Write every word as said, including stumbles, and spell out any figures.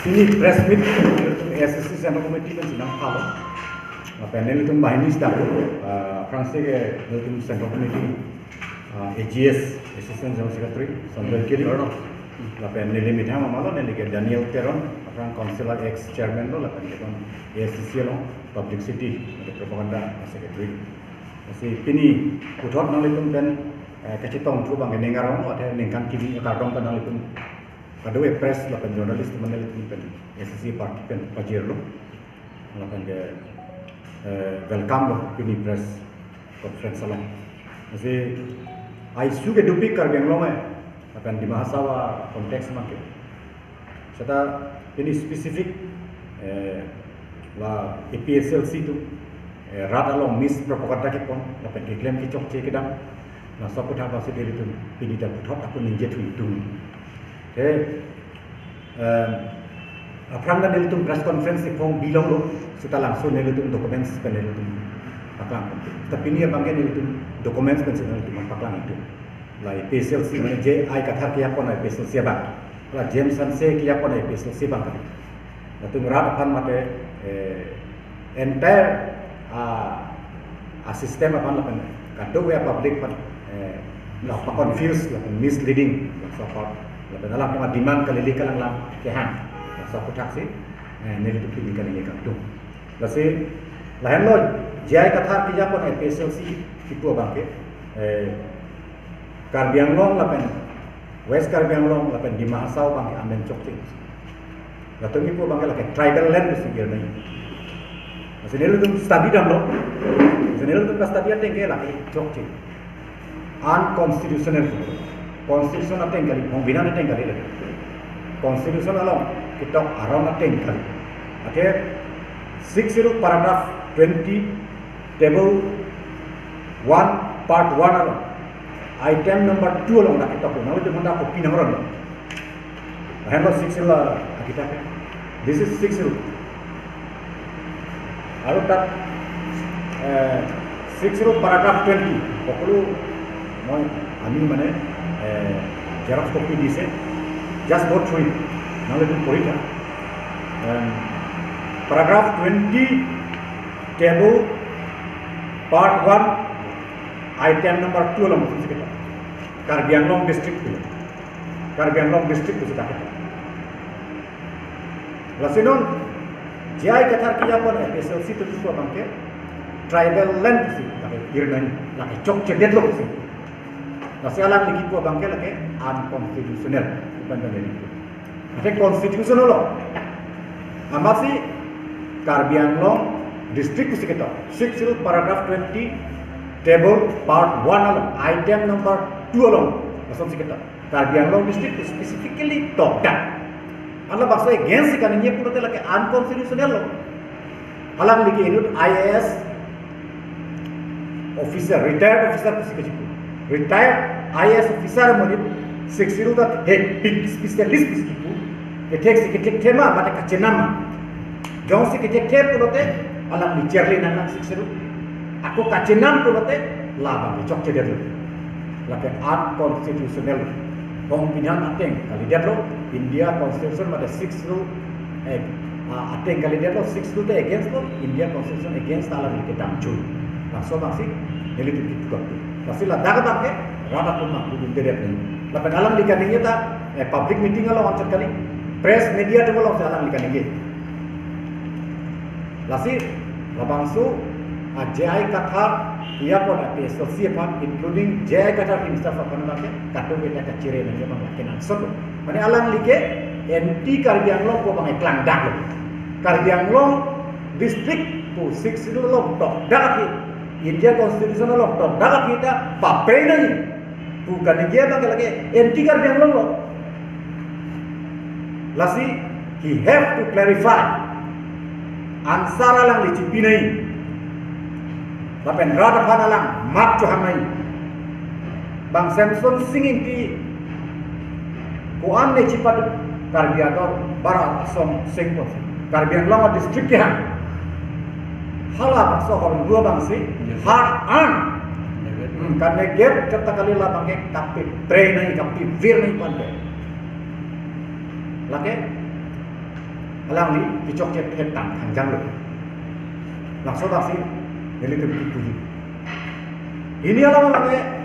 Pini press meet nelitum A S D C Central Committee pen si nangpalo. Lapen nelitum banghini sitame, ah, aphrangsi ke nelitum Central Committee, ah, A G S, Assistant General Secretary, Sanjoy Kili, lapen neli methang amalo, neli ke Daniel Teron, aphrang Councillor ex Chairman lo, lapen ke A S D C along Publicity, Propaganda Secretary. Lasi pini puthot nanglitum pen, eh, kachetongthu abang ke ning arong, athe ningkan kimi akardom pen nanglitum kadokave press lapen journalist mane pen A S D C party pen pajirlo. Lapen ke, eh, welcome lo pini press conference along. Lasi issue ke dopik Karbi Anglong eh, lapen Dima Hasao context abang ke. Seta pini specific, eh, la A P H L C atum, eh, rat along mispropaganda kepon, lapen keklem kechokche kedam, laso aputhak lasi nelitum pini ta puthot ako ningjethu itum. Ke, em, aphrang ta nelitum press conference iphong bilong lo, seta langso nelitum documents pen nelitum paklang. Seta pini abang ke nelitum documents pen si nelitum paklang itum. La A P H L C mane J I Kathar kejapon A P H L C abang. La James Hanse kejapon A P H L C abang kali. Latum rat aphan mate, eh, entire, ah, a system aphan lapen kadokave public aphan, eh, la pa-confuse lapen misleading, laso aphan lapen alang tema demand kali li kalang lang kehang, laso aputhak si, eh, nelitum pini kali li kangtung. Lasi lahenlo J I Kathar kejapon A P H L C kipu abang ke, eh, Karbi Anglong lapen West Karbi Anglong lapen Dima Hasao abang ke amen chokche. Latum kipu abang ke lake tribal land pusi girnai. Lasi nelitum study damlo. Lasi nelitum ka study ateng ke lake chokche. Unconstitutional. Constitution ateng kali, pongbinan ateng kali lake. Constitution along ketok aron ateng kali. Athe Sixth Schedule paragraph twenty, table one, part one along, item number two along dak ketok lo. Nanglitum manda copy nangronlo. Lahenlo Sixth Schedule, ah, kitab. This is Sixth Schedule. Aru dak, eh, Sixth Schedule paragraph twenty. Kokolu moi ami mane, eh, xerox copy dise. Just go through it. Nanglitum pori tha. Em, paragraph twenty, table part one, item number two along pusi ketok. Karbi Anglong district pulo. Karbi Anglong district pusi ketok. Lasi non J I Kathar kejapon A P H L C atum kipu abang ke tribal land pusi lake girnai, lake chokchedetlo pusi. Lasi alangli kipu abang ke lake unconstitutional. Ipan abang ke. Athe constitutional lo. Amatsi Karbi Anglong district pusi ketok. Sixth Schedule paragraph twenty, table part one along, item number two along, lasonsi ketok. Karbi Anglong district specifically tokdak. Halabangso against si kaningje pulote lake unconstitutional lo. Alangli ke inut I A S officer, retired officer pusi kechipu. Retired I A S officer amonit Sixth Schedule ta hepik specialist pusi kipu. Kethek si kethekthe ma, mate kachenam ma. Jongsi kethekthe pulote alangli cherli nang nang Sixth Schedule. Ako kachenam pulote labang ke chokchedetlo. Lake unconstitutional. Pongbinan ateng kalidetlo, India Constitution mate Sixth Schedule, eh, ah, ateng kalidetlo, Sixth Schedule te against lo, India Constitution against, alangli kedam chun. Laso abang si nelitum kipu kangtung. Lasi ladak abang ke rat atum abang kudun dedet ni. Lapen alangli kaningje ta, eh, public meeting along anchot kali, press media atum along si alangli kaningje. Lasi labangso, ah, J I Kathar kejapon A P H L C aphan, including J I Kathar himself aphan abang ke kadokave ta kachere nangji abang kenangsot lo. Mane alangli ke anti Karbi Anglong pu abang ke klangdaklo. Karbi Anglong district pu Sixth Schedule along tokdak aphi, India Constitution along tokdak aphi ta papre nangji pu kaningje abang ke lake anti Karbi Anglong lo. Lasi he have to clarify. Answer alangli chipinai. Lapen rat aphan alang math chohangnai. Bang Samson Sing Ingti ko-an ne chipat Karbi Anglong bara asong sengpon. Karbi Anglong district kehang. Halabangso horong dua abang si hard earn. Hmm, kan neget kata kali labang ke kapepre nangji, kapevir nangji pante. Lake Alangli kechokche phet tang thangjanglo. Laso ta si nelitum puji. Pini alam alangli